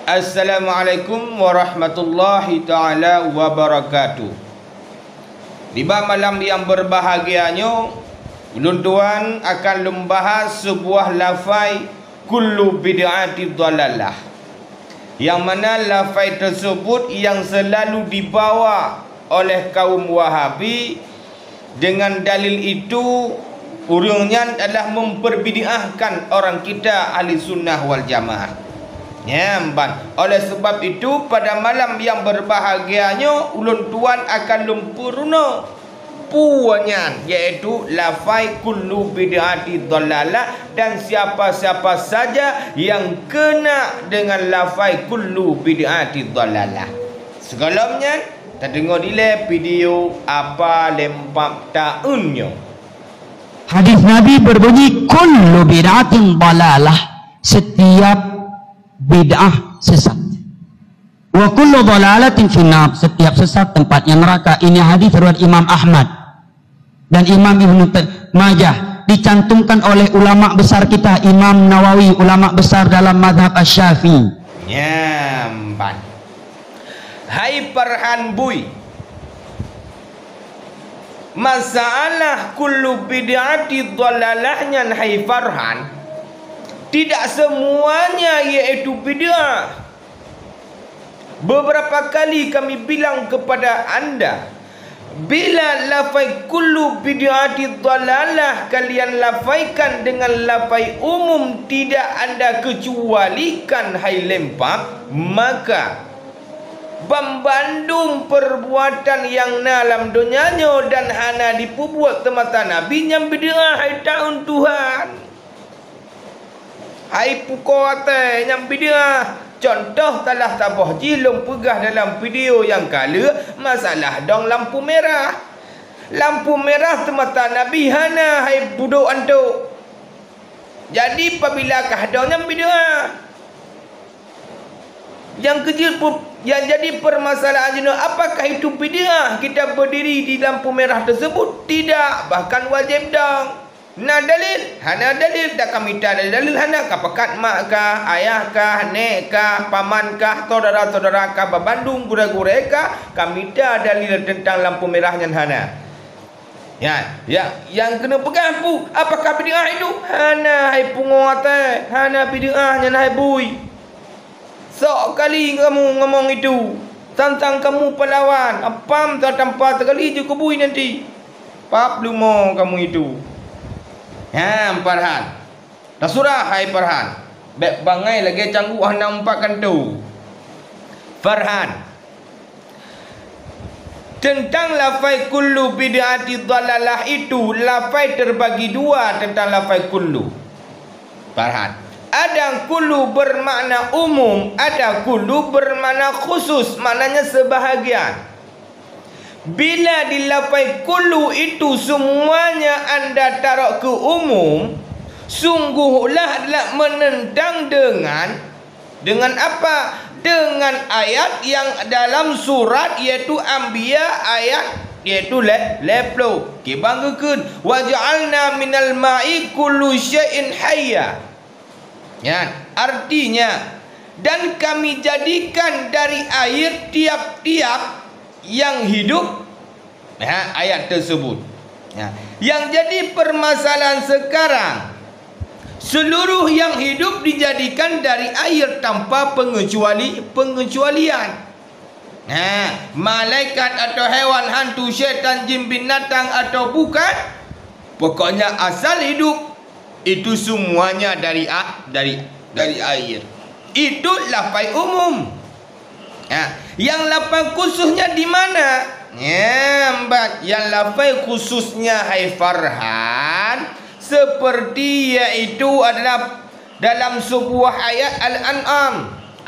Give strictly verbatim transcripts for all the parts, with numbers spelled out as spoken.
Assalamualaikum warahmatullahi taala wabarakatuh. Di bak malam yang berbahagia nyoe, ulôn tuan akan lôn bahas sebuah lafai kullu bid'ati dhalalah. Yang mana lafai tersebut yang selalu dibawa oleh kaum Wahabi. Dengan dalil itu, ureuëng nyan adalah memperbid'ahkan orang kita ahli sunnah wal jamaah. Nyan ban. Oleh sebab itu, pada malam yang berbahagia nyoe, ulôn tuan akan lôn peurunoe peue nyan, yaitu lafai kullu bid'ati dhalalah dan siapa-siapa saja yang kena dengan lafai kullu bid'ati dhalalah. Sigohlom nyan, tadeungoe dilée video apa lempap taeun nyoe. Hadis Nabi berbunyi, "Kullu bid'atin dhalalah," setiap bid'ah sesat. "Wa kullu dhalalatin finnar," setiap sesat tempatnya neraka. Ini hadis riwayat Imam Ahmad dan Imam Ibnu Te-, Majah, dicantumkan oleh ulama besar kita, Imam Nawawi, ulama besar dalam mazhab Asy-Syafi'i. Nyan ban. Hai Farhan bui. Masalah kullu bid'ati dhalalah nyan, hai Farhan, tidak semuanya yaitu bid'ah. Beberapa kali kami bilang kepada anda, bila lafai kullu bid'ati dhalalah kalian lafaikan dengan lafai umum tidak anda kecualikan, hai lempap, maka banbandum perbuatan nyang na lam donya nyoe dan hana jipeubuet seumasa Nabi nyan bid'ah, hai taeun Tuhan. Hai pukoe watée nyang bid'ah. Contoh salah saboh jih lôn peugah dalam video nyang ka lheueh, masalah dong lampu merah. Lampu merah seumasa Nabi hana, hai budok antok. Jadi pabila kah dong nyan bid'ah. Nyang keujeuet pu-, nyang jadi permasalahan jinoe, apakah itu bid'ah kita berdiri di lampu merah tersebut? Tidak, bahkan wajéb dong. Na dalil? Hana dalil. Dak ka mita dalil-dalil hana, ka pakat mak kah, ayah kah, nék kah, paman kah, saudara-saudara kah, babandum gurée-gurée kah, ka mita dalil teuntang lampu merah nyan hana. Ya, ya, nyang keuneuk peugah pu, apakah bid'ah itu? Hana, hai pungoe watée, hana bid'ah nyan, hai bui. Sok kali kamu ngomong itu, tantang kamu pahlawan, apam tatampa sekali jikubui nanti. Pap lumo kamu itu. Ha, Farhan. Tasurah, hai Farhan. Bék bangai lagée cangguek hana umpat kanto. Farhan. Tentang lafai kullu bid'ati dhalalah itu, lafai terbagi dua tentang lafai kullu. Farhan. Ada kullu bermakna umum, ada kullu bermakna khusus, maknanya sebahagian. Bila di lafai kullu itu semuanya anda taruh ke umum, sungguhlah adalah menentang dengan Dengan apa? Dengan ayat yang dalam surat, yaitu Anbiya ayat, yaitu lhée, lhée ploh. Kiban geukheun, "Wa ja'alna minal ma'i kullu syai'in hayya." Nyan, artinya, "Dan Kami jadikan dari air tiap-tiap yang hidup." Ha, ayat tersebut. Ha, yang jadi permasalahan sekarang, seluruh yang hidup dijadikan dari air tanpa pengecuali-, pengecualian. Ha, malaikat atau hewan, hantu, syaitan, jin, binatang atau bukan, pokoknya asal hidup, itu semuanya dari a-, dari, dari air. Itu lafai umum. Ha, nyang lafai khususnya di mana? Nyang ba-, nyang lafai khususnya, hai Farhan, seperti yaitu adalah dalam sebuah ayat Al-An'am,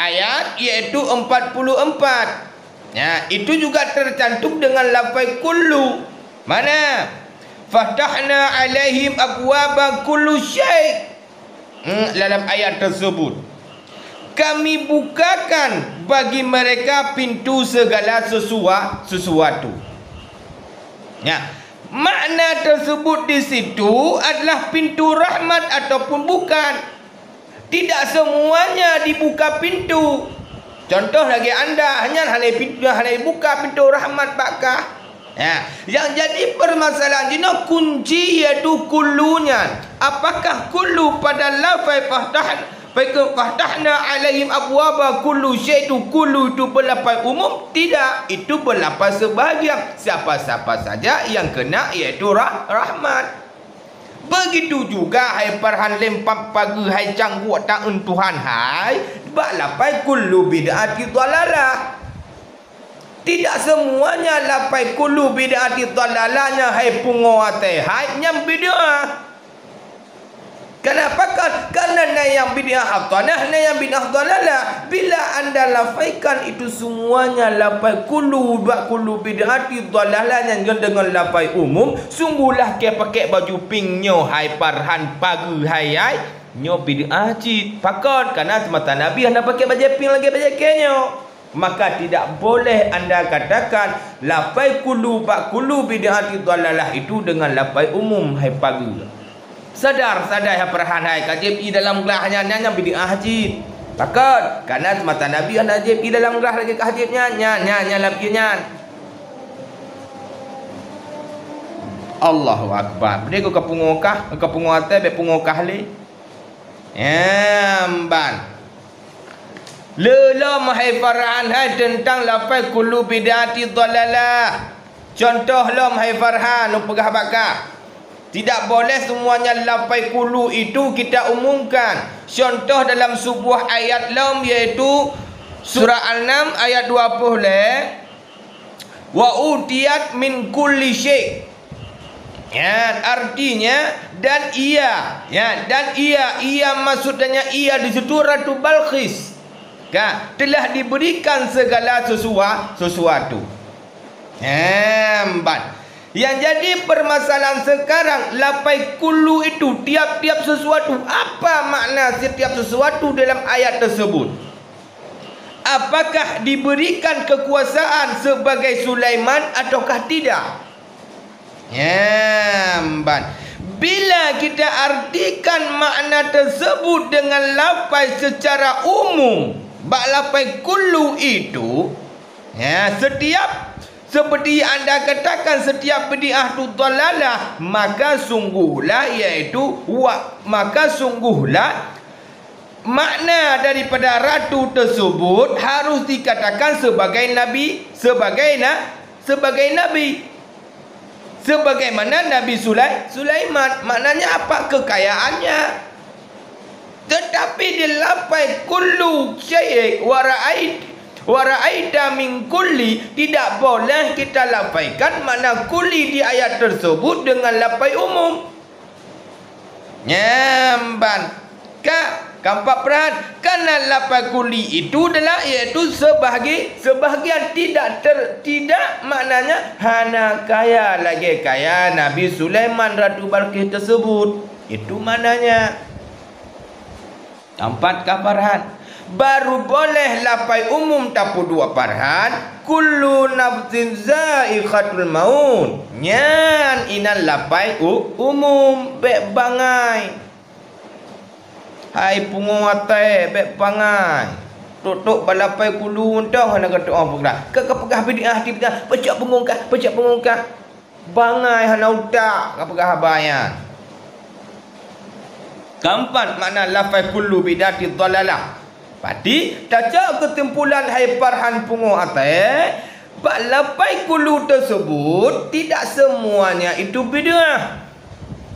ayat yaitu empat puluh empat. Ya, itu juga tercantum dengan lafai kullu. Mana? "Fatahna alaihim abwaba kullu syai'." Hmm, dalam ayat tersebut, "Kami bukakan bagi mereka pintu segala sesua-, sesuatu." Ya, makna tersebut di situ adalah pintu rahmat ataupun bukan. Tidak semuanya dibuka pintu. Contoh lagée anda, nyan hana pi-, hana buka pintoe rahmat bak kah. Ya, nyang jadi permasalahan jinoe kunci yaitu kullu nyan. Apakah kullu pada lafai fahtah-, fahtahna alaihim abwaba kullu syai' itu kullu itu berlafai umum? Tidak, itu berlafai sebahagian. Siapa-siapa saja yang kena yaitu rah-, rahmat. Begitu juga hai Farhan lempam pageue hai cangguek taeun Tuhan hai, bak lafai kullu bid'ati dhalalah. Tidak semuanya lafai kullu bid'ati dhalalah nyan hai pungo até hai nyan bid'ah. Kenapa kan? Karena na nyang bid'ah hasanah, na nyang bid'ah dhalalah. Bila anda lafaikan itu semuanya lafai kullu bak kullu bid'ati dhalalah nyan ngon dengan lafai umum, sungguhlah keu pakai baju pink nyoe hai Farhan pageue hai ai, nyoe bid'ah cit. Pakon? Karena semasa Nabi hana pakai bajée pink lagée bajée keu nyoe. Maka tidak boleh anda katakan lafai kullu bak kullu bid'ati dhalalah itu dengan lafai umum hai pageue. Sadar, sadar hai Farhan hai, ka jieb ié dalam glah nyan, nyan, nyan bid'ah cit. Pakon? Karena semasa Nabi hana jieb ié dalam glah lagée ka jieb nyan, nyan, nyan, nyan lam ié nyan. Allahu Akbar. Beude ka pungo kah, ka pungo até, bék pungo kah lé. Nyang ban. Le lom hai Farhan hai teuntang lafai kullu bid'ati dhalalah. Contoh lom hai Farhan, lôn peugah bak kah. Tidak boleh semuanya lafai kullu itu kita umumkan. Contoh dalam sebuah ayat lom yaitu surah Al-An'am ayat dua puluh lhée. Wa utiyat min kulli syai'. Ya, artinya, dan ia, ya, dan ia, ia maksudnya ia di situ Ratu Balqis. Ka, telah diberikan segala sesua-, sesuatu. Empat. Yang jadi permasalahan sekarang, lafai kullu itu tiap-tiap sesuatu. Apa makna setiap sesuatu dalam ayat tersebut? Apakah diberikan kekuasaan sebagai Sulaiman ataukah tidak? Nyang ban. Bila kita artikan makna tersebut dengan lafai secara umum, bak lafai kullu itu, ya, setiap, seperti anda katakan, setiap bid'ah tu dhalalah, maka sungguhlah, yaitu wa-, maka sungguhlah makna daripada ratu tersebut harus dikatakan sebagai nabi, sebagai na-, sebagai nabi. Sebagaimana Nabi Sulai-, Sulaiman, maknanya apa? Kekayaannya. Tetapi di lafai kullu syai' wa ra'ait-, wa ra'aita min kulli, tidak boleh kita lafaikan makna kulli di ayat tersebut dengan lafai umum. Nyang ban. Ka, keempat peurhatikan lafai kulli itu adalah, yaitu sebahagi-, sebahagian, tidak ter-, tidak maknanya hana kaya lagée kaya Nabi Sulaiman Ratu Balqis tersebut. Itu maknanya. Keempat ka peurhatikan. Baru boleh lafai umum tapeuduek peurhatikan, kullu nafsin za'iqatul maut. Nyan inan lafai u-, umum, bék bangai. Hai pungo até, bék bangai. Tok-tok bak lafai kullu mantong hana geutu'oh peugah. Ka, ka peugah bid'ah, di bid'ah, peucok pungo kah, peucok pungo kah. Bangai hana utak ka peugah haba nyan. Keempat makna lafai kullu bid'ati dhalalah. Pati tacok keusimpulan hai peurhatikan pungo até, bak lafai kullu tersebut tidak semuanya itu bid'ah.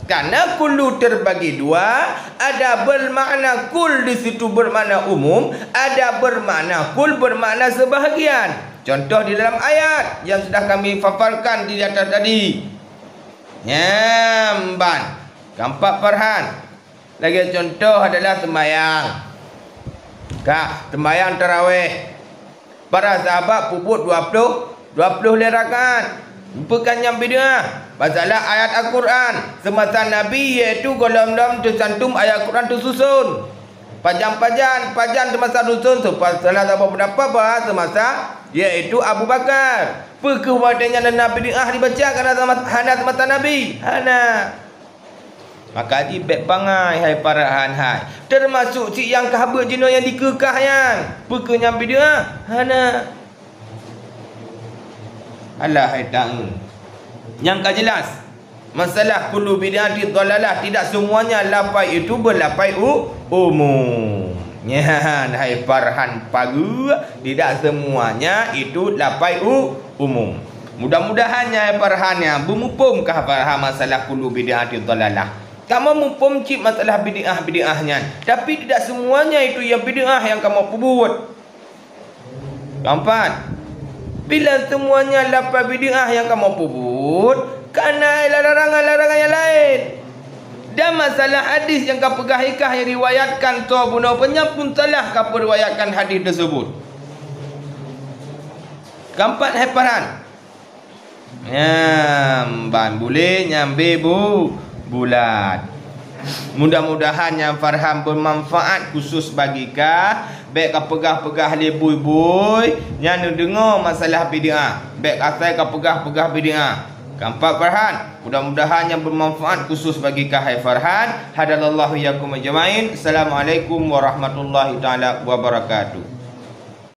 Karena kullu terbagi dua, ada bermakna kul di situ bermakna umum, ada bermakna kul bermakna sebahagian. Contoh di dalam ayat yang sudah kami paparkan di atas tadi. Nyang ban. Keempat peurhatikan. Lagée contoh adalah sembahyang. Ka, sembahyang tarawih. Para sahabat peubuet dua ploh, dua ploh lhée rakaat. Bukan nyang bid'ah. Masalah ayat Al-Quran. Semasa Nabi, yaitu gohlom-lom teucantum ayat Al-Quran teususun. Pajan-pajan, pajan semasa dusun, sepa-, salah saboh peundapat bahwa semasa, yaitu Abu Bakar. Peu kheueh watée nyan na bid'ah dibaca karena sama, hana semasa Nabi? Hana. Maka jih bék bangai hai Farhan hai. Teumasuk cit nyang ka beuet jinoe nyang dikeukah nyan. Peu kheueh nyan bid'ah? Hana. Alah hai tangan. Nyang ka jelas, masalah kullu bid'atin dhalalah, tidak semuanya lafaz itu berlafaz u-, umum. Nyan hai Farhan pageue, tidak semuanya itu lafaz u-, umum. Mudah-mudahan nyan hai Farhan nyan beumuphom kah Farhan masalah kullu bid'atin dhalalah. Kamoe muphom cit masalah bid'ah-bid'ah nyan, tapi tidak semuanya itu ya bid'ah nyang kamoe peubuet. Keempat, bila semuanya lafaz bid'ah nyang kamoe peubuet, kana larangan-larangan nyang laén. Dan masalah hadis nyang ka peugah ikah nyang riwayatkan soe bunoe peunyang pun salah ka peuriwayatkan hadis tersebut. Keempat, hai Farhan. Nyan, ban bulé nyang bé bu-, bulat. Mudah-mudahan nyan Farhan bermanfaat khusus bagi kah. Bék ka peugah-peugah lé bui-bui nyang neudeungoe masalah bid'ah. Bék asai ka peugah-peugah bid'ah. Keempat Farhan, mudah-mudahan nyan bermanfaat khusus bagi kah hai Farhan. Hadanallahu iyyakum ajmain. Assalamualaikum warahmatullahi taala wabarakatuh.